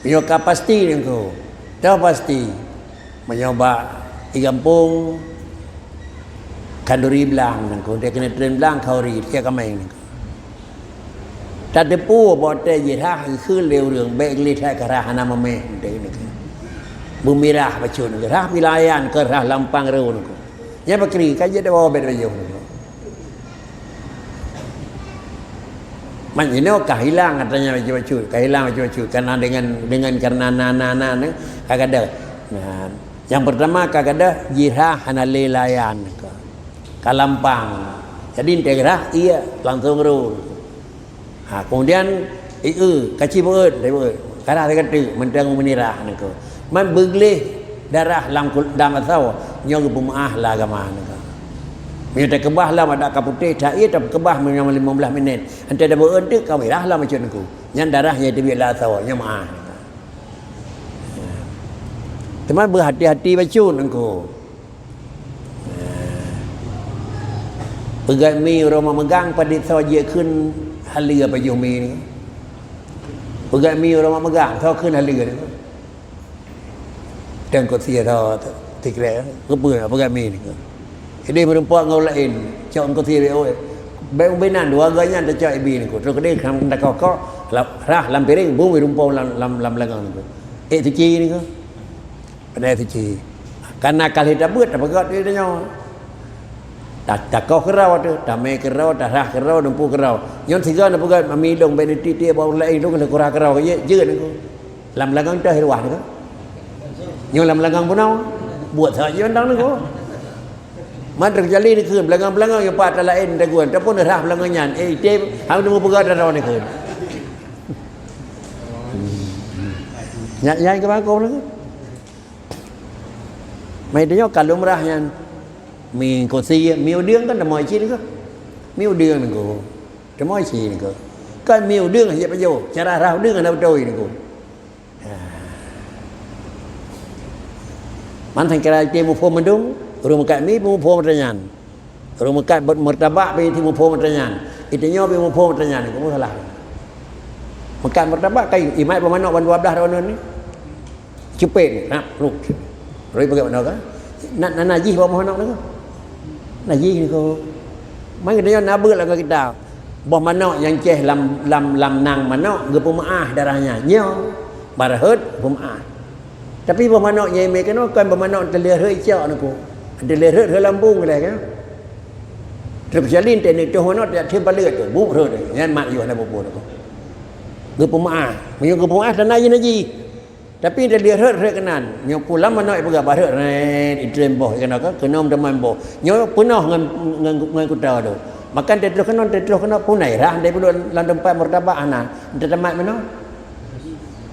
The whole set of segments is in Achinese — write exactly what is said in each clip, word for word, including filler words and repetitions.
Meunyoe ka pasti Teungku, toh pasti. Meunyoe bak di gampông, khanduri blang Teungku, dia keuneuk treun blang khanduri, dia ka mè Teungku. Tateupeue bak watèe jih rhah geukheun lé ureueng, bèk gleh that ka rhah hana meuméh Teungku. Beumirah bacut Teungku, rhah pih layan keu rhah lampang rô Teungku. Nyan pakri, ka jeuet dawa bèk bacut Teungku. Man inoe ka hilang katanya bacut-bacut, ka hilang bacut-bacut. Karena dengan, dengan karena na, na, na, na, ka gadôh. Nah, yang pertama ka gadôh jirah hana lé layan ka. Ka lampang. Jadi enteuk rhah, iya, langsung rô. Ha, kemudian, i, e, kaci beuet, beuet. Karah teuka teuk, mantong meunirah Teungku. Man beugleh darah lam kul-, lam asoe, nyoe geupeumaáh lé agama Teungku. Meunyoe takeubah lam adak ka putéh, that ié takeubah meunyoe limong blaih minét. Enteuk tabeuet teuk ka mirah lam bacut Teungku. Nyan darah nyang teubiet lam asoe, nyoe maáh Teungku. Teuma beuhati-hati bacut Teungku. Peugöt mi uroe mak meugang, padit soe jikheun haleue pajoh mi Teungku. Peugöt mi uroe mak meugang, soe kheun haleue Teungku. Teungku sie tho tikrek, keupeue peugöt mi Teungku. Idéh meurumpok ngon laén, cok Teungku sie bèk, bèk ubé nan, dua geuh nyan tacok ibi Teungku. Trok idéh ka takok-kok, rhah lam piréng, bung irumpok lam, lam, lam leungong Teungku. Ék suci Teungku. Pandai suci. Karena ka lheueh tabeuet, tapeugöt di tanyoe. Ta-, takoh keudroe teuh, tamè keudroe, tarhah keudroe, dumpeue keudroe. Nyoe sigoe neupeugöt, "Mami lôn bèk neutiek-tiek bak ureueng laén, lôn keuneuk kurah keudroe." Ka jeuet, jeuet Teungku. Lam leungong teuh i ruwah Teungku. Nyoe lam leungong bunoe. Buet saja nyang dang Teungku. Man teujadi Teungku, leungong-leungong nyang pat laén Teungku. Ataupun rhah leungong nyan, eh, item, hana meupeugöt droe Teungku. Nyan, nyan keu bangkông Teungku. Mai tanyoe ka lumrah nyan. Mi Teungku sie, mi udeueng kan teuma cit Teungku. Mi udeueng Teungku. Teuma cit Teungku. Kan mi udeueng hana pajoh, cara rhah udeueng hana beutôi Teungku. Ha. Man sangkira item muphom mandum, ureueng meukat mi pih muphom atra nyan. Ureueng meukat martabak pih muphom atra nyan. Itanyoe pih muphom atra nyan, kamoe salah. Meukat martabak kai, imat bak manok ban dua blaih droeneuh ni. Ceupet, nak, ruk. Rui pakai manok kan? Nak, nak najih bak manok ni kan? Najih ni ko. Mai geutanyoe na beuet lam kitab. Boh manok nyang ceh lam, lam, lam nang manok geupeumeuáh darah nyan. Nyoe, bareuhot peumeuáh. Tapi boh manok nyang imè keunoe kon boh manok teuliet rhot icok Teungku. Teuliet rhot rhot lam bung lé kan. Terkecuali enteuk neutoh manok tiap thôn paleuet tu, buet rhot tu. Nyan mat yoh hana peue-peue Teungku. Geupeumeuáh. Meunyoe geupeumeuáh tanda jih najih. Tapi teuliet rhot rhot keunan. Nyoe pulang manok ipeugah bareuet rhot itreun boh keunoe ka, keunoe teuma boh. Nyoe peunoh ngon, ngon, ngon kuto tu. Makan teutroh keunoe, teutroh keunoe punai rhah daripada lam teumpat martabak hana. Teuteumpat meunoe.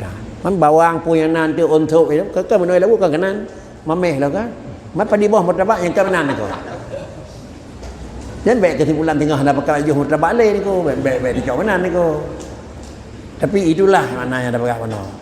Dah. Man bawang pun nyang na teuh untuk, ya, ka, ka meunoe lalu ka keunan. Mameh lah kan. Man padé boh martabak nyang ka meunan Teungku. Nyan bèk keusimpulan teungoh na pakat jih martabak lé Teungku. Bèk, bèk, bèk teucok meunan Teungku. Tapi itulah makna nyang tapeugah meunoe.